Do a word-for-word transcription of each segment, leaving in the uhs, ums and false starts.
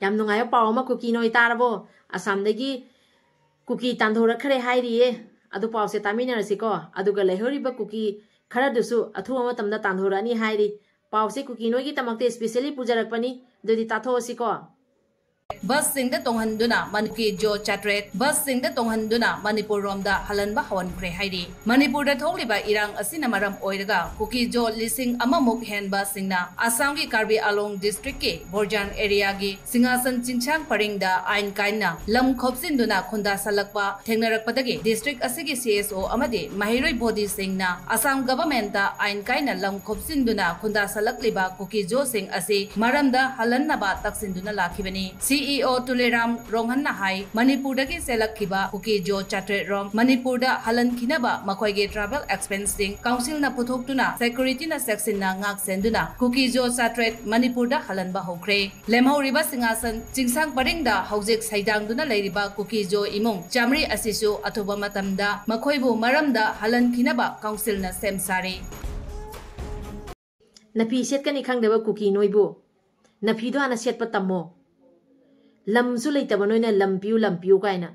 ꯌꯥꯝ ꯅꯨꯡꯉꯥꯏꯕ ꯄꯥꯎ ꯑꯃ ꯀꯨꯀꯤ ꯅꯣꯏ ꯇꯥꯔꯕꯣ? ꯑꯁꯥꯝꯗꯒꯤ ꯀꯨꯀꯤ ꯇꯥꯟꯊꯣꯔꯛꯈ꯭ꯔꯦ ꯍꯥꯏꯔꯤꯌꯦ꯫ ꯑꯗꯨ ꯄꯥꯎꯁꯦ ꯇꯥꯃꯤꯟꯅꯔꯁꯤꯀꯣ꯫ ꯑꯗꯨꯒ ꯂꯩꯍꯧꯔꯤꯕ ꯀꯨꯀꯤ ꯈꯔꯗꯨꯁꯨ ꯑꯊꯨꯕ ꯃꯇꯝꯗ ꯇꯥꯟꯊꯣꯔꯛꯑꯅꯤ ꯍꯥꯏꯔꯤ꯫ ꯄꯥꯎꯁꯦ ꯀꯨꯀꯤ ꯅꯣꯏꯒꯤꯗꯃꯛꯇ specially ꯄꯨꯖꯔꯛꯄꯅꯤ꯫ ꯑꯗꯨꯗꯤ ꯇꯥꯊꯣꯛꯑꯁꯤꯀꯣ꯫ ꯕꯁꯁꯤꯡꯗ ꯇꯣꯡꯍꯟꯗꯨꯅ ꯃꯅꯤꯄꯨꯔꯒꯤ ꯖꯣ ꯆꯥꯇ꯭ꯔꯦꯠ, ꯕꯁꯁꯤꯡꯗ ꯇꯣꯡꯍꯟꯗꯨꯅ ꯃꯅꯤꯄꯨꯔ ꯔꯣꯝꯗ ꯍꯜꯍꯟꯕ ꯍꯧꯍꯟꯈ꯭ꯔꯦ ꯍꯥꯏꯔꯤ꯫ ꯃꯅꯤꯄꯨꯔꯗ ꯊꯣꯛꯂꯤꯕ ꯏꯔꯥꯡ ꯑꯁꯤꯅ ꯃꯔꯝ ꯑꯣꯏꯔꯒ ꯀꯨꯀꯤ ꯖꯣ ꯂꯤꯁꯤꯡ ꯑꯃꯃꯨꯛ ꯍꯦꯟꯕꯁꯤꯡꯅ ꯑꯁꯥꯝꯒꯤ ꯀꯥꯔꯕꯤ ꯑꯂꯣꯡ ꯗꯤꯁꯇ꯭ꯔꯤꯛꯀꯤ ꯕꯣꯔꯖꯥꯟ ꯑꯦꯔꯤꯌꯥꯒꯤ ꯁꯤꯡꯍꯥꯁꯟ ꯆꯤꯡꯁꯥꯡ ꯄꯔꯤꯡꯗ ꯑꯥꯏꯟ ꯀꯥꯏꯅ ꯂꯝ ꯈꯣꯞꯆꯤꯟꯗꯨꯅ ꯈꯨꯟꯗꯥꯁꯜꯂꯛꯄ ꯊꯦꯡꯅꯔꯛꯄꯗꯒꯤ ꯗꯤꯁꯇ꯭ꯔꯤꯛ ꯑꯁꯤꯒꯤ ꯁꯤ ꯑꯦꯁ ꯑꯣ ꯑꯃꯗꯤ ꯃꯍꯩꯔꯣꯏ ꯕꯣꯗꯤꯁꯤꯡꯅ ꯑꯁꯥꯝ ꯒꯚꯔꯟꯃꯦꯟꯠꯇ ꯑꯥꯏꯟ ꯀꯥꯏꯅ ꯂꯝ ꯈꯣꯞꯆꯤꯟꯗꯨꯅ ꯈꯨꯟꯗꯥꯁꯜꯂꯛꯂꯤꯕ ꯀꯨꯀꯤ ꯖꯣꯁꯤꯡ ꯑꯁꯤ ꯃꯔꯝꯗ ꯍꯜꯍꯟꯅꯕ ꯇꯛꯁꯤꯟꯗꯨꯅ ꯂꯥꯛꯈꯤꯕꯅꯤ꯫ ꯁꯤ ꯏ ꯑꯣ ꯇꯨꯂꯦꯔꯥꯝ ꯔꯣꯡꯍꯟꯅ ꯍꯥꯏ, ꯃꯅꯤꯄꯨꯔꯗꯒꯤ ꯆꯦꯜꯂꯛꯈꯤꯕ ꯀꯨꯀꯤ ꯖꯣ ꯆꯥꯇ꯭ꯔꯦꯠ ꯔꯣꯝ ꯃꯅꯤꯄꯨꯔꯗ ꯍꯜꯍꯟꯈꯤꯅꯕ ꯃꯈꯣꯏꯒꯤ ꯇ꯭ꯔꯥꯚꯦꯜ ꯑꯦꯛꯁꯄꯦꯟꯁꯁꯤꯡ ꯀꯥꯎꯟꯁꯤꯜꯅ ꯄꯨꯊꯣꯛꯇꯨꯅ ꯁꯦꯀ꯭ꯌꯨꯔꯤꯇꯤꯅ ꯆꯦꯛꯁꯤꯟꯅ ꯉꯥꯛ ꯁꯦꯟꯗꯨꯅ ꯀꯨꯀꯤ ꯖꯣ ꯆꯥꯇ꯭ꯔꯦꯠ ꯃꯅꯤꯄꯨꯔꯗ ꯍꯜꯍꯟꯕ ꯍꯧꯈ꯭ꯔꯦ꯫ ꯂꯦꯝꯍꯧꯔꯤꯕ ꯁꯤꯡꯍꯥꯁꯟ ꯆꯤꯡꯁꯥꯡ ꯄꯔꯤꯡꯗ ꯍꯧꯖꯤꯛ ꯁꯩꯗꯥꯡꯗꯨꯅ ꯂꯩꯔꯤꯕ ꯀꯨꯀꯤ ꯖꯣ ꯏꯃꯨꯡ ꯆꯥꯃꯔꯤ ꯑꯁꯤꯁꯨ ꯑꯊꯨꯕ ꯃꯇꯝꯗ ꯃꯈꯣꯏꯕꯨ ꯃꯔꯝꯗ ꯍꯜꯍꯟꯈꯤꯅꯕ ꯀꯥꯎꯟꯁꯤꯜꯅ ꯁꯦꯝ ꯁꯥꯔꯤ꯫ ꯅꯐꯤ ꯁꯦꯠꯀꯅꯤ ꯈꯪꯗꯕ ꯀꯨꯀꯤ ꯅꯣꯏꯕꯨ, ꯅꯐꯤꯗꯣ ꯍꯥꯟꯅ ꯁꯦꯠꯄ ꯇꯝꯃꯣ꯫ ꯂꯝꯁꯨ ꯂꯩꯇꯕ ꯅꯣꯏꯅ "ꯂꯝ ꯄꯤꯌꯨ, ꯂꯝ ꯄꯤꯌꯨ" ꯀꯥꯏꯅ꯫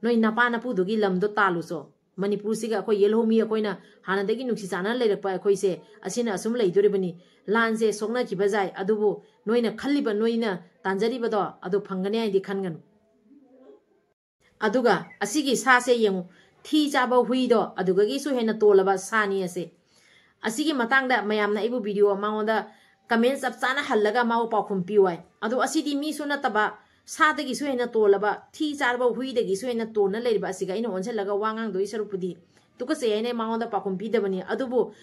ꯅꯣꯏ ꯅꯄꯥ ꯅꯄꯨꯗꯨꯒꯤ ꯂꯝꯗꯣ ꯇꯥꯜꯂꯨꯆꯣ꯫ ꯃꯅꯤꯄꯨꯔꯁꯤꯒ ꯑꯩꯈꯣꯏ ꯌꯦꯜꯍꯧꯃꯤ ꯑꯩꯈꯣꯏꯅ ꯍꯥꯟꯅꯗꯒꯤ ꯅꯨꯡꯁꯤ ꯆꯥꯟꯅꯅ ꯂꯩꯔꯛꯄ ꯑꯩꯈꯣꯏꯁꯦ ꯑꯁꯤꯅ ꯑꯁꯨꯝ ꯂꯩꯗꯣꯔꯤꯕꯅꯤ꯫ ꯂꯥꯟꯁꯦ ꯁꯣꯛꯅꯈꯤꯕ ꯌꯥꯏ, ꯑꯗꯨꯕꯨ ꯅꯣꯏꯅ ꯈꯜꯂꯤꯕ, ꯅꯣꯏꯅ ꯇꯥꯟꯖꯔꯤꯕꯗꯣ ꯑꯗꯨ ꯐꯪꯒꯅꯤ ꯍꯥꯏꯗꯤ ꯈꯟꯒꯅꯨ꯫ ꯑꯗꯨꯒ ꯑꯁꯤꯒꯤ ꯁꯥꯁꯦ ꯌꯦꯡꯉꯨ, ꯊꯤ ꯆꯥꯕ ꯍꯨꯏꯗꯣ ꯑꯗꯨꯗꯒꯤꯁꯨ ꯍꯦꯟꯅ ꯇꯣꯜꯂꯕ ꯁꯥꯅꯤ ꯑꯁꯦ꯫ ꯑꯁꯤꯒꯤ ꯃꯇꯥꯡꯗ ꯃꯌꯥꯝꯅ ꯑꯩꯕꯨ video ꯃꯉꯣꯟꯗ comment ꯆꯞ ꯆꯥꯅ ꯍꯜꯂꯒ ꯃꯥꯕꯨ ꯄꯥꯎꯈꯨꯝ ꯄꯤꯌꯨ ꯍꯥꯏ꯫ ꯑꯗꯣ ꯑꯁꯤꯗꯤ ꯃꯤꯁꯨ ꯅꯠꯇꯕ, ꯁꯥꯗꯒꯤꯁꯨ ꯍꯦꯟꯅ ꯇꯣꯜꯂꯕ, ꯊꯤ ꯆꯥꯔꯕ ꯍꯨꯏꯗꯒꯤꯁꯨ ꯍꯦꯟꯅ ꯇꯣꯟꯅ ꯂꯩꯔꯤꯕ ꯑꯁꯤꯒ ꯑꯩꯅ ꯑꯣꯟꯁꯤꯜꯂꯒ ꯋꯥ ꯉꯥꯡꯗꯣꯏ ꯁꯔꯨꯛꯄꯨꯗꯤ ꯇꯨꯀꯠꯆꯩ ꯍꯥꯏꯅ ꯃꯉꯣꯟꯗ ꯄꯥꯎꯈꯨꯝ ꯄꯤꯗꯕꯅꯤ꯫ ꯑꯗꯨꯕꯨ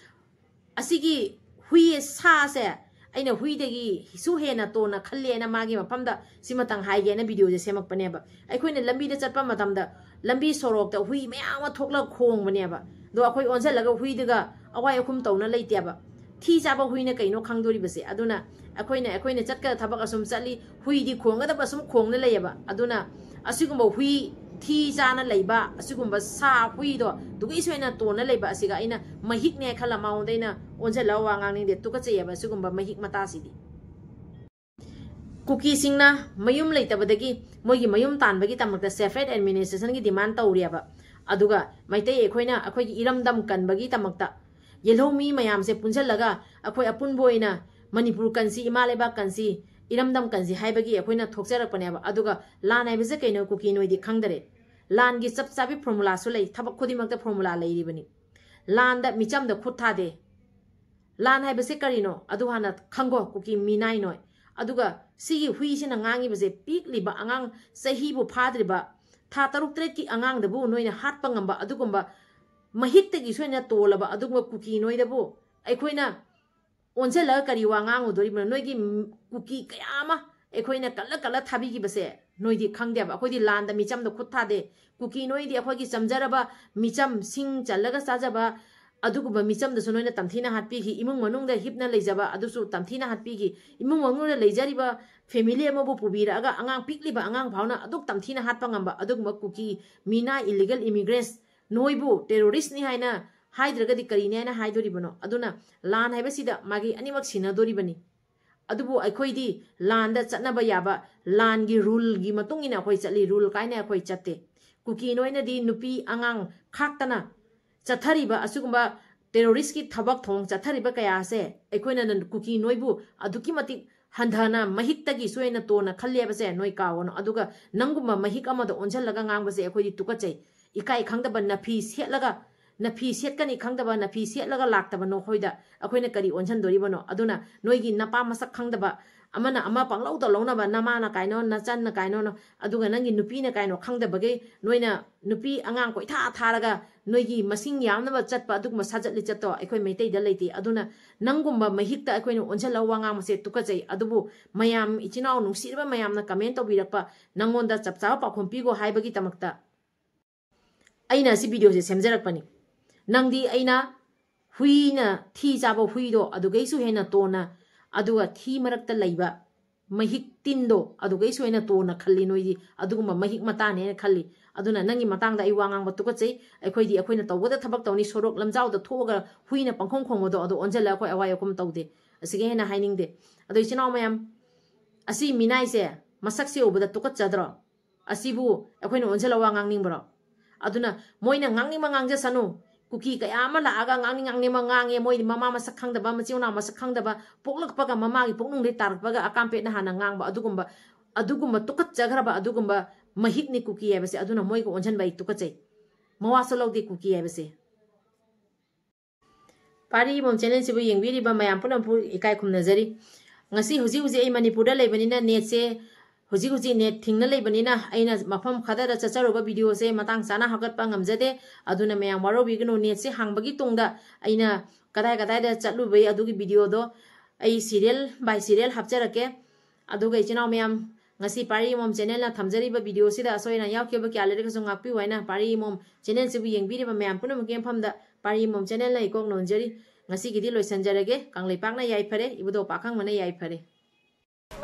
ꯑꯁꯤꯒꯤ ꯍꯨꯏ ꯁꯥꯁꯦ ꯑꯩꯅ ꯍꯨꯏꯗꯒꯤꯁꯨ ꯍꯦꯟꯅ ꯇꯣꯟꯅ ꯈꯜꯂꯦꯅ ꯃꯥꯒꯤ ꯃꯐꯝꯗ ꯁꯤꯃꯇꯪ ꯍꯥꯏꯒꯦꯅ videoꯁꯦ ꯁꯦꯝꯃꯛꯄꯅꯦꯕ꯫ ꯑꯩꯈꯣꯏꯅ ꯂꯝꯕꯤꯗ ꯆꯠꯄ ꯃꯇꯝꯗ ꯂꯝꯕꯤ ꯁꯣꯔꯣꯛꯇ ꯍꯨꯏ ꯃꯌꯥꯝ ꯑꯃ ꯊꯣꯛꯂꯒ ꯈꯣꯡꯕꯅꯦꯕ꯫ ꯑꯗꯣ ꯑꯩꯈꯣꯏ ꯑꯣꯟꯁꯤꯜꯂꯒ ꯍꯨꯏꯗꯨꯒ ꯑꯋꯥꯏ ꯑꯈꯨꯝ ꯇꯧꯅ ꯂꯩꯇꯦꯕ꯫ ꯊꯤ ꯆꯥꯕ ꯍꯨꯏꯅ ꯀꯩꯅꯣ ꯈꯪꯗꯣꯔꯤꯕꯁꯦ? ꯑꯗꯨꯅ ꯑꯩꯈꯣꯏꯅ, ꯑꯩꯈꯣꯏꯅ ꯆꯠꯀꯗ ꯊꯕꯛ ꯑꯁꯨꯝ ꯆꯠꯂꯤ, ꯍꯨꯏꯗꯤ ꯈꯣꯡꯒꯗꯕ ꯑꯁꯨꯝ ꯈꯣꯡꯅ ꯂꯩꯌꯦꯕ꯫ ꯑꯗꯨꯅ ꯑꯁꯤꯒꯨꯝꯕ ꯍꯨꯏ ꯊꯤ ꯆꯥꯅ ꯂꯩꯕ, ꯑꯁꯤꯒꯨꯝꯕ ꯁꯥ ꯍꯨꯏꯗꯣ ꯑꯗꯨꯒꯤꯁꯨ ꯍꯦꯟꯅ ꯇꯣꯟꯅ ꯂꯩꯕ ꯑꯁꯤꯒ ꯑꯩꯅ ꯃꯍꯤꯛꯅꯦ ꯈꯜꯂ ꯃꯉꯣꯟꯗ ꯑꯩꯅ ꯑꯣꯟꯁꯤꯜꯂꯒ ꯋꯥ ꯉꯥꯡꯅꯤꯡꯗꯦ꯫ ꯇꯨꯀꯠꯆꯩꯌꯦꯕ ꯑꯁꯤꯒꯨꯝꯕ ꯃꯍꯤꯛ ꯃꯇꯥꯁꯤꯗꯤ꯫ ꯀꯨꯀꯤꯁꯤꯡꯅ ꯃꯌꯨꯝ ꯂꯩꯇꯕꯗꯒꯤ ꯃꯣꯏꯒꯤ ꯃꯌꯨꯝ ꯇꯥꯟꯕꯒꯤ ꯗꯃꯛꯇ separate administrationꯒꯤ demand ꯇꯧꯔꯤꯑꯕ꯫ ꯑꯗꯨꯒ ꯃꯩꯇꯩ ꯑꯩꯈꯣꯏꯅ ꯑꯩꯈꯣꯏꯒꯤ ꯏꯔꯝꯗꯝ ꯀꯟꯕꯒꯤ ꯗꯃꯛꯇ ꯌꯦꯜꯍꯧꯃꯤ ꯃꯌꯥꯝꯁꯦ ꯄꯨꯟꯁꯤꯜꯂꯒ ꯑꯩꯈꯣꯏ ꯑꯄꯨꯟꯕ ꯑꯣꯏꯅ ꯃꯅꯤꯄꯨꯔ ꯀꯟꯁꯤ, ꯏꯃꯥ ꯂꯩꯕꯥꯛ ꯀꯟꯁꯤ, ꯏꯔꯝꯗꯝ ꯀꯟꯁꯤ ꯍꯥꯏꯕꯒꯤ ꯑꯩꯈꯣꯏꯅ ꯊꯣꯛꯆꯔꯛꯄꯅꯦꯕ꯫ ꯑꯗꯨꯒ ꯂꯥꯟ ꯍꯥꯏꯕꯁꯦ ꯀꯩꯅꯣ ꯀꯨꯀꯤ ꯅꯣꯏꯗꯤ ꯈꯪꯗꯔꯦ꯫ ꯂꯥꯟꯒꯤ ꯆꯞ ꯆꯥꯕꯤ formulaꯁꯨ ꯂꯩ, ꯊꯕꯛ ꯈꯨꯗꯤꯡꯃꯛꯇ formula ꯂꯩꯔꯤꯕꯅꯤ꯫ ꯂꯥꯟꯗ ꯃꯤꯆꯝꯗ ꯈꯨꯠ ꯊꯥꯗꯦ꯫ ꯂꯥꯟ ꯍꯥꯏꯕꯁꯦ ꯀꯔꯤꯅꯣ ꯑꯗꯨ ꯍꯥꯟꯅ ꯈꯪꯒꯣ ꯀꯨꯀꯤ ꯃꯤꯅꯥꯏ ꯅꯣꯏ꯫ ꯑꯗꯨꯒ ꯁꯤꯒꯤ ꯍꯨꯏꯁꯤꯅ ꯉꯥꯡꯉꯤꯕꯁꯦ ꯄꯤꯛꯂꯤꯕ ꯑꯉꯥꯡ ꯆꯍꯤꯕꯨ ꯐꯥꯗ꯭ꯔꯤꯕ ꯊꯥ ꯇꯔꯨꯛ ꯇꯔꯦꯠꯀꯤ ꯑꯉꯥꯡꯗꯕꯨ ꯅꯣꯏꯅ ꯍꯥꯠꯄ ꯉꯝꯕ ꯑꯗꯨꯒꯨꯝꯕ ꯃꯍꯤꯛꯇꯒꯤ ꯁꯣꯏꯅ ꯇꯣꯜꯂꯕ ꯑꯗꯨꯒꯨꯝꯕ ꯀꯨꯀꯤ ꯅꯣꯏꯗꯕꯨ ꯑꯩꯈꯣꯏꯅ ꯑꯣꯟꯁꯤꯜꯂꯒ ꯀꯔꯤ ꯋꯥ ꯉꯥꯡꯉꯨꯗꯣꯔꯤꯕꯅꯣ? ꯅꯣꯏꯒꯤ ꯀꯨꯀꯤ ꯀꯌꯥ ꯑꯃ ꯑꯩꯈꯣꯏꯅ ꯀꯜꯂ ꯀꯜꯂ ꯊꯥꯕꯤꯈꯤꯕꯁꯦ ꯅꯣꯏꯗꯤ ꯈꯪꯗꯦꯕ꯫ ꯑꯩꯈꯣꯏꯗꯤ ꯂꯥꯟꯗ ꯃꯤꯆꯝꯗ ꯈꯨꯠ ꯊꯥꯗꯦ꯫ ꯀꯨꯀꯤ ꯅꯣꯏꯗꯤ ꯑꯩꯈꯣꯏꯒꯤ ꯆꯝꯖꯔꯕ ꯃꯤꯆꯝ, ꯁꯤꯡ ꯆꯜꯂꯒ ꯆꯥꯖꯕ ꯑꯗꯨꯒꯨꯝꯕ ꯃꯤꯆꯝꯗꯁꯨ ꯅꯣꯏꯅ ꯇꯝꯊꯤꯅ ꯍꯥꯠꯄꯤꯈꯤ꯫ ꯏꯃꯨꯡ ꯃꯅꯨꯡꯗ ꯍꯤꯞꯅ ꯂꯩꯖꯕ ꯑꯗꯨꯁꯨ ꯇꯝꯊꯤꯅ ꯍꯥꯠꯄꯤꯈꯤ꯫ ꯏꯃꯨꯡ ꯃꯅꯨꯡꯗ ꯂꯩꯖꯔꯤꯕ family ꯑꯃꯕꯨ ꯄꯨꯕꯤꯔꯛꯑꯒ ꯑꯉꯥꯡ ꯄꯤꯛꯂꯤꯕ ꯑꯉꯥꯡ ꯐꯥꯎꯅ ꯑꯗꯨꯛ ꯇꯝꯊꯤꯅ ꯍꯥꯠꯄ ꯉꯝꯕ ꯑꯗꯨꯒꯨꯝꯕ ꯀꯨꯀꯤ ꯃꯤꯅꯥ illegal immigrants ꯅꯣꯏꯕꯨ terroristꯅꯤ ꯍꯥꯏꯅ ꯍꯥꯏꯗ꯭ꯔꯒꯗꯤ ꯀꯔꯤꯅꯤ ꯍꯥꯏꯅ ꯍꯥꯏꯗꯣꯔꯤꯕꯅꯣ? ꯑꯗꯨꯅ ꯂꯥꯟ ꯍꯥꯏꯕꯁꯤꯗ ꯃꯥꯒꯤ ꯑꯅꯤꯃꯛ ꯁꯤꯟꯅꯗꯣꯔꯤꯕꯅꯤ꯫ ꯑꯗꯨꯕꯨ ꯑꯩꯈꯣꯏꯗꯤ ꯂꯥꯟꯗ ꯆꯠꯅꯕ ꯌꯥꯕ ꯂꯥꯟꯒꯤ ruleꯒꯤ ꯃꯇꯨꯡ ꯏꯟꯅ ꯑꯩꯈꯣꯏ ꯆꯠꯂꯤ, rule ꯀꯥꯏꯅ ꯑꯩꯈꯣꯏ ꯆꯠꯇꯦ꯫ ꯀꯨꯀꯤ ꯅꯣꯏꯅꯗꯤ ꯅꯨꯄꯤ ꯑꯉꯥꯡ ꯈꯥꯛꯇꯅ ꯆꯠꯊꯔꯤꯕ ꯑꯁꯤꯒꯨꯝꯕ terroristꯀꯤ ꯊꯕꯛ ꯊꯧꯑꯣꯡ ꯆꯠꯊꯔꯤꯕ ꯀꯌꯥ ꯑꯁꯦ ꯑꯩꯈꯣꯏꯅ ꯅ-, ꯀꯨꯀꯤ ꯅꯣꯏꯕꯨ ꯑꯗꯨꯛꯀꯤ ꯃꯇꯤꯛ ꯍꯟꯊꯅ ꯃꯍꯤꯛꯇꯒꯤ ꯁꯣꯏꯅ ꯇꯣꯟꯅ ꯈꯜꯂꯦ ꯍꯥꯏꯕꯁꯦ ꯅꯣꯏ ꯀꯥꯎꯒꯅꯨ꯫ ꯑꯗꯨꯒ ꯅꯪꯒꯨꯝꯕ ꯃꯍꯤꯛ ꯑꯃꯗ ꯑꯣꯟꯁꯤꯜꯂꯒ ꯉꯥꯡꯕꯁꯦ ꯑꯩꯈꯣꯏꯗꯤ ꯇꯨꯀꯠꯆꯩ꯫ ꯏꯀꯥꯏ ꯈꯪꯗꯕ ꯅꯐꯤ ꯁꯦꯠꯂꯒ, ꯅꯐꯤ ꯁꯦꯠꯀꯅꯤ ꯈꯪꯗꯕ, ꯅꯐꯤ ꯁꯦꯠꯂꯒ ꯂꯥꯛꯇꯕ ꯅꯈꯣꯏꯗ ꯑꯩꯈꯣꯏꯅ ꯀꯔꯤ ꯑꯣꯟꯁꯤꯟꯗꯣꯔꯤꯕꯅꯣ? ꯑꯗꯨꯅ ꯅꯣꯏꯒꯤ ꯅꯄꯥ ꯃꯁꯛ ꯈꯪꯗꯕ, ꯑꯃꯅ ꯑꯃ ꯄꯪꯂꯧꯗ ꯂꯧꯅꯕ, ꯅꯃꯥꯅ ꯀꯥꯏꯅꯣ, ꯅꯆꯟꯅ ꯀꯥꯏꯅꯣꯅꯣ, ꯑꯗꯨꯒ ꯅꯪꯒꯤ ꯅꯨꯄꯤꯅ ꯀꯥꯏꯅꯣ ꯈꯪꯗꯕꯈꯩ ꯅꯣꯏꯅ ꯅꯨꯄꯤ ꯑꯉꯥꯡ ꯀꯣꯏꯊꯥ ꯊꯥꯔꯒ ꯅꯣꯏꯒꯤ ꯃꯁꯤꯡ ꯌꯥꯝꯅꯕ ꯆꯠꯄ ꯑꯗꯨꯒꯨꯝꯕ ꯁꯥꯖꯠ ꯂꯤꯆꯠꯇꯣ ꯑꯩꯈꯣꯏ ꯃꯩꯇꯩꯗ ꯂꯩꯇꯦ꯫ ꯑꯗꯨꯅ ꯅꯪꯒꯨꯝꯕ ꯃꯍꯤꯛꯇ ꯑꯩꯈꯣꯏꯅ ꯑꯣꯟꯁꯤꯜꯂꯒ ꯋꯥ ꯉꯥꯡꯕꯁꯦ ꯇꯨꯀꯠꯆꯩ꯫ ꯑꯗꯨꯕꯨ ꯃꯌꯥꯝ ꯏꯆꯤꯟ ꯏꯅꯥꯎ ꯅꯨꯡꯁꯤꯔꯕ ꯃꯌꯥꯝꯅ comment ꯇꯧꯕꯤꯔꯛꯄ, ꯅꯪꯉꯣꯟꯗ ꯆꯞ ꯆꯥꯕ ꯄꯥꯎꯈꯨꯝ ꯄꯤꯒꯣ ꯍꯥꯏꯕꯒꯤꯗꯃꯛꯇ ꯑꯩꯅ ꯑꯁꯤ videoꯁꯦ ꯁꯦꯝꯖꯔꯛꯄꯅꯤ꯫ ꯅꯪꯗꯤ ꯑꯩꯅ ꯍꯨꯏꯅ ꯊꯤ ꯆꯥꯕ ꯍꯨꯏꯗꯣ ꯑꯗꯨꯒꯩꯁꯨ ꯍꯦꯟꯅ ꯇꯣꯟꯅ, ꯑꯗꯨꯒ ꯊꯤ ꯃꯔꯛꯇ ꯂꯩꯕ ꯃꯍꯤꯛ ꯇꯤꯟꯗꯣ ꯑꯗꯨꯒꯩꯁꯨ ꯍꯦꯟꯅ ꯇꯣꯟꯅ ꯈꯜꯂꯤ꯫ ꯅꯣꯏꯗꯤ ꯑꯗꯨꯒꯨꯝꯕ ꯃꯍꯤꯛ ꯃꯇꯥꯅꯦꯅ ꯈꯜꯂꯤ꯫ ꯑꯗꯨꯅ ꯅꯪꯒꯤ ꯃꯇꯥꯡꯗ ꯑꯩ ꯋꯥ ꯉꯥꯡꯕ ꯇꯨꯀꯠꯆꯩ꯫ ꯑꯩꯈꯣꯏꯗꯤ ꯑꯩꯈꯣꯏꯅ ꯇꯧꯒꯗ ꯊꯕꯛ ꯇꯧꯅꯤ꯫ ꯁꯣꯔꯣꯛ ꯂꯝꯖꯥꯎꯗ ꯊꯣꯛꯑꯒ ꯍꯨꯏꯅ ꯄꯪꯈꯣꯡ ꯈꯣꯡꯕꯗꯣ ꯑꯗꯣ ꯑꯣꯟꯁꯤꯜꯂꯒ ꯑꯩꯈꯣꯏ ꯑꯋꯥꯏ ꯑꯈꯨꯝ ꯇꯧꯗꯦ꯫ ꯑꯁꯤꯒ ꯍꯦꯟꯅ ꯍꯥꯏꯅꯤꯡꯗꯦ꯫ ꯑꯗꯣ ꯏꯆꯤꯟ ꯏꯅꯥꯎ ꯃꯌꯥꯝ, ꯑꯁꯤ ꯃꯤꯅꯥꯏꯁꯦ ꯃꯁꯛꯁꯦ ꯎꯕꯗ ꯇꯨꯀꯠꯆꯗ꯭ꯔꯣ? ꯑꯁꯤꯕꯨ ꯑꯩꯈꯣꯏꯅ ꯑꯣꯟꯁꯤꯜꯂ ꯋꯥ ꯉꯥꯡꯅꯤꯡꯕ꯭ꯔꯣ? ꯑꯗꯨꯅ ꯃꯣꯏꯅ ꯉꯥꯡꯅꯤꯡꯕ ꯉꯥꯡꯖꯁꯅꯨ꯫ ꯀꯨꯀꯤ ꯀꯌꯥ ꯑꯃ ꯂꯥꯛꯑꯒ ꯉꯥꯡꯅꯤꯡ ꯉꯥꯡꯅꯤꯡꯕ ꯉꯥꯡꯉꯦ꯫ ꯃꯣꯏꯗꯤ ꯃꯃꯥ ꯃꯁꯛ ꯈꯪꯗꯕ, ꯃꯆꯤꯟ ꯃꯅꯥꯎ ꯃꯁꯛ ꯈꯪꯗꯕ, ꯄꯣꯛꯂꯛꯄꯒ ꯃꯃꯥꯒꯤ ꯄꯨꯛꯅꯨꯡꯗꯩ ꯇꯥꯔꯛꯄꯒ ꯑꯀꯥꯝꯄꯦꯠꯅ ꯍꯥꯟꯅ ꯉꯥꯡꯕ, ꯑꯗꯨꯒꯨꯝꯕ, ꯑꯗꯨꯒꯨꯝꯕ ꯇꯨꯀꯠꯆꯈ꯭ꯔꯕ ꯑꯗꯨꯒꯨꯝꯕ ꯃꯍꯤꯛꯅꯤ ꯀꯨꯀꯤ ꯍꯥꯏꯕꯁꯦ꯫ ꯑꯗꯨꯅ ꯃꯣꯏꯒ ꯑꯣꯟꯁꯤꯟꯕ ꯑꯩ ꯇꯨꯀꯠꯆꯩ꯫ ꯃꯋꯥꯁꯨ ꯂꯧꯗꯦ ꯀꯨꯀꯤ ꯍꯥꯏꯕꯁꯦ꯫ ꯄꯥꯔꯤ ꯏꯃꯣꯝ ꯆꯦꯅꯦꯜꯁꯤꯕꯨ ꯌꯦꯡꯕꯤꯔꯤꯕ ꯃꯌꯥꯝ ꯄꯨꯝꯅꯃꯛꯄꯨ ꯏꯀꯥꯏ ꯈꯨꯝꯅꯖꯔꯤ꯫ ꯉꯁꯤ ꯍꯧꯖꯤꯛ ꯍꯧꯖꯤꯛ ꯑꯩ ꯃꯅꯤꯄꯨꯔꯗ ꯂꯩꯕꯅꯤꯅ ꯅꯦꯠꯁꯦ, ꯍꯧꯖꯤꯛ ꯍꯧꯖꯤꯛ ꯅꯦꯠ ꯊꯤꯡꯅ ꯂꯩꯕꯅꯤꯅ ꯑꯩꯅ ꯃꯐꯝ ꯈꯔꯗ ꯆꯠꯆꯔꯨꯕ ꯚꯤꯗꯤꯑꯣꯁꯦ ꯃꯇꯥꯡ ꯆꯥꯅ ꯍꯥꯞꯀꯠꯄ ꯉꯝꯖꯗꯦ꯫ ꯑꯗꯨꯅ ꯃꯌꯥꯝ ꯋꯥꯔꯧꯕꯤꯒꯅꯨ꯫ ꯅꯦꯠꯁꯦ ꯍꯥꯡꯕꯒꯤ ꯇꯨꯡꯗ ꯑꯩꯅ ꯀꯗꯥꯏ ꯀꯗꯥꯏꯗ ꯆꯠꯂꯨꯕꯩ ꯑꯗꯨꯒꯤ ꯚꯤꯗꯤꯑꯣꯗꯣ ꯑꯩ serial by serial ꯍꯥꯞꯆꯔꯛꯀꯦ꯫ ꯑꯗꯨꯒ ꯏꯆꯤꯟ ꯏꯅꯥꯎ ꯃꯌꯥꯝ, ꯉꯁꯤ ꯄꯥꯔꯤ ꯏꯃꯣꯝ ꯆꯦꯅꯦꯜꯅ ꯊꯝꯖꯔꯤꯕ ꯚꯤꯗꯤꯑꯣꯁꯤꯗ ꯑꯁꯣꯏ ꯑꯅꯥ ꯌꯥꯎꯈꯤꯕ ꯀꯌꯥ ꯂꯩꯔꯒꯁꯨ ꯉꯥꯛꯄꯤꯌꯨ ꯍꯥꯏꯅ ꯄꯥꯔꯤ ꯏꯃꯣꯝ ꯆꯦꯅꯦꯜꯁꯤꯕꯨ ꯌꯦꯡꯕꯤꯔꯤꯕ ꯃꯌꯥꯝ ꯄꯨꯝꯅꯃꯛꯀꯤ ꯃꯐꯝꯗ ꯄꯥꯔꯤ ꯏꯃꯣꯝ ꯆꯦꯅꯦꯜꯅ ꯏꯀꯣꯛ ꯅꯣꯟꯖꯔꯤ꯫ ꯉꯁꯤꯒꯤꯗꯤ ꯂꯣꯏꯁꯤꯟꯖꯔꯒꯦ꯫ ꯀꯪꯂꯩꯄꯥꯛꯅ ꯌꯥꯏꯐꯔꯦ, ꯏꯕꯨꯙꯧ ꯄꯥꯈꯪꯕꯅ ꯌꯥꯏꯐꯔꯦ꯫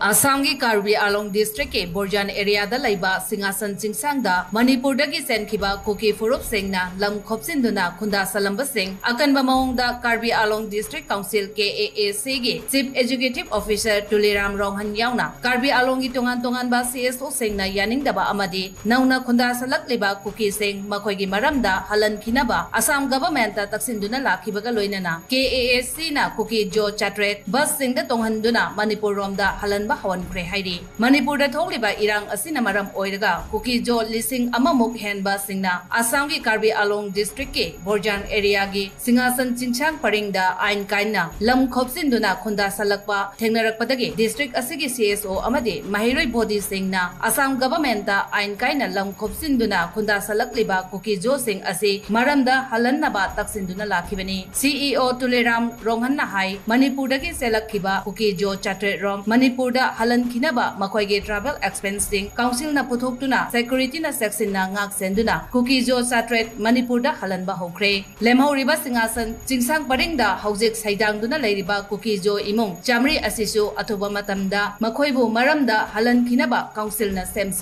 ꯑꯁꯥꯝꯒꯤ ꯀꯥꯔꯕꯤ ꯑꯥꯂꯣꯡ ꯗꯤꯁꯇ꯭ꯔꯤꯛꯀꯤ ꯕꯣꯔꯖꯥꯟ ꯑꯦꯔꯤꯌꯥꯗ ꯂꯩꯕ ꯁꯤꯡꯍꯥꯁꯟ ꯆꯤꯡꯁꯥꯡꯗ ꯃꯅꯤꯄꯨꯔꯗꯒꯤ ꯆꯦꯟꯈꯤꯕ ꯀꯨꯀꯤ ꯐꯨꯔꯨꯞꯁꯤꯡꯅ ꯂꯝ ꯈꯣꯞꯆꯤꯟꯗꯨꯅ ꯈꯨꯟꯗꯥꯁꯜꯂꯝꯕꯁꯤꯡ ꯑꯀꯟꯕ ꯃꯑꯣꯡꯗ ꯀꯥꯔꯕꯤ ꯑꯥꯂꯣꯡ ꯗꯤꯁꯇ꯭ꯔꯤꯛ ꯀꯥꯎꯟꯁꯤꯜ, ꯀꯦ ꯑꯦ ꯑꯦ ꯁꯤꯒꯤ ꯆꯤꯐ ꯑꯦꯖꯨꯀꯦꯇꯤꯚ ꯑꯣꯐꯤꯁꯥꯔ ꯇꯨꯂꯤꯔꯥꯝ ꯔꯣꯡꯍꯟ ꯌꯥꯎꯅ ꯀꯥꯔꯕꯤ ꯑꯥꯂꯣꯡꯒꯤ ꯇꯣꯉꯥꯟ ꯇꯣꯉꯥꯟꯕ ꯁꯤ ꯑꯦꯁ ꯑꯣꯁꯤꯡꯅ ꯌꯥꯅꯤꯡꯗꯕ ꯑꯃꯗꯤ ꯅꯧꯅ ꯈꯨꯟꯗꯥꯁꯜꯂꯛꯂꯤꯕ ꯀꯨꯀꯤꯁꯤꯡ ꯃꯈꯣꯏꯒꯤ ꯃꯔꯝꯗ ꯍꯜꯍꯟꯈꯤꯅꯕ ꯑꯁꯥꯝ ꯒꯚꯔꯟꯃꯦꯟꯠꯇ ꯇꯛꯁꯤꯟꯗꯨꯅ ꯂꯥꯛꯈꯤꯕꯒ ꯂꯣꯏꯅꯅ ꯀꯦ ꯑꯦ ꯑꯦ ꯁꯤꯅ ꯀꯨꯀꯤ ꯖꯣ ꯆꯥꯇ꯭ꯔꯦꯠ ꯕꯁꯁꯤꯡꯗ ꯇꯣꯡꯍꯟꯗꯨꯅ ꯃꯅꯤꯄꯨꯔ ꯔꯣꯝꯗ ꯍꯜꯍꯟꯕ ꯍꯧꯍꯟꯈ꯭ꯔꯦ ꯍꯥꯏꯔꯤ꯫ ꯃꯅꯤꯄꯨꯔꯗ ꯊꯣꯛꯂꯤꯕ ꯏꯔꯥꯡ ꯑꯁꯤꯅ ꯃꯔꯝ ꯑꯣꯏꯔꯒ ꯀꯨꯀꯤ ꯖꯣ ꯂꯤꯁꯤꯡ ꯑꯃꯃꯨꯛ ꯍꯦꯟꯕꯁꯤꯡꯅ ꯑꯁꯥꯝꯒꯤ ꯀꯥꯔꯕꯤ ꯑꯥꯂꯣꯡ ꯗꯤꯁꯇ꯭ꯔꯤꯛꯀꯤ ꯕꯣꯔꯖꯥꯟ ꯑꯦꯔꯤꯌꯥꯒꯤ ꯁꯤꯡꯍꯥꯁꯟ ꯆꯤꯡꯁꯥꯡ ꯄꯔꯤꯡꯗ ꯑꯥꯏꯟ ꯀꯥꯏꯅ ꯂꯝ ꯈꯣꯞꯆꯤꯟꯗꯨꯅ ꯈꯨꯟꯗꯥꯁꯜꯂꯛꯄ ꯊꯦꯡꯅꯔꯛꯄꯗꯒꯤ ꯗꯤꯁꯇ꯭ꯔꯤꯛ ꯑꯁꯤꯒꯤ ꯁꯤ ꯑꯦꯁ ꯑꯣ ꯑꯃꯗꯤ ꯃꯍꯩꯔꯣꯏ ꯕꯣꯗꯤꯁꯤꯡꯅ ꯑꯁꯥꯝ ꯒꯚꯔꯟꯃꯦꯟꯠꯇ ꯑꯥꯏꯟ ꯀꯥꯏꯅ ꯂꯝ ꯈꯣꯞꯆꯤꯟꯗꯨꯅ ꯈꯨꯟꯗꯥꯁꯜꯂꯛꯂꯤꯕ ꯀꯨꯀꯤ ꯖꯣꯁꯤꯡ ꯑꯁꯤ ꯃꯔꯝꯗ ꯍꯜꯍꯟꯅꯕ ꯇꯛꯁꯤꯟꯗꯨꯅ ꯂꯥꯛꯈꯤꯕꯅꯤ꯫ ꯁꯤ ꯏ ꯑꯣ ꯇꯨꯂꯤꯔꯥꯝ ꯔꯣꯡꯍꯟꯅ ꯍꯥꯏ, ꯃꯅꯤꯄꯨꯔꯗꯒꯤ ꯆꯦꯜꯂꯛꯈꯤꯕ ꯀꯨꯀꯤ ꯖꯣ ꯆꯥꯇ꯭ꯔꯦꯠ ꯔꯣꯝ ꯃꯅꯤꯄꯨꯔꯗ ꯍꯜꯍꯟꯈꯤꯅꯕ ꯃꯈꯣꯏꯒꯤ ꯇ꯭ꯔꯥꯚꯦꯜ ꯑꯦꯛꯁꯄꯦꯟꯁꯁꯤꯡ ꯀꯥꯎꯟꯁꯤꯜꯅ ꯄꯨꯊꯣꯛꯇꯨꯅ ꯁꯦꯀ꯭ꯌꯨꯔꯤꯇꯤꯅ ꯆꯦꯛꯁꯤꯟꯅ ꯉꯥꯛ ꯁꯦꯟꯗꯨꯅ ꯀꯨꯀꯤ ꯖꯣ ꯆꯥꯇ꯭ꯔꯦꯠ ꯃꯅꯤꯄꯨꯔꯗ ꯍꯜꯍꯟꯕ ꯍꯧꯈ꯭ꯔꯦ꯫ ꯂꯦꯝꯍꯧꯔꯤꯕ ꯁꯤꯡꯍꯥꯁꯟ ꯆꯤꯡꯁꯥꯡ ꯄꯔꯤꯡꯗ ꯍꯧꯖꯤꯛ ꯁꯩꯗꯥꯡꯗꯨꯅ ꯂꯩꯔꯤꯕ ꯀꯨꯀꯤ ꯖꯣ ꯏꯃꯨꯡ ꯆꯥꯃꯔꯤ ꯑꯁꯤꯁꯨ ꯑꯊꯨꯕ ꯃꯇꯝꯗ ꯃꯈꯣꯏꯕꯨ ꯃꯔꯝꯗ ꯍꯜꯍꯟꯈꯤꯅꯕ ꯀꯥꯎꯟꯁꯤꯜꯅ ꯁꯦꯝ ꯁꯥ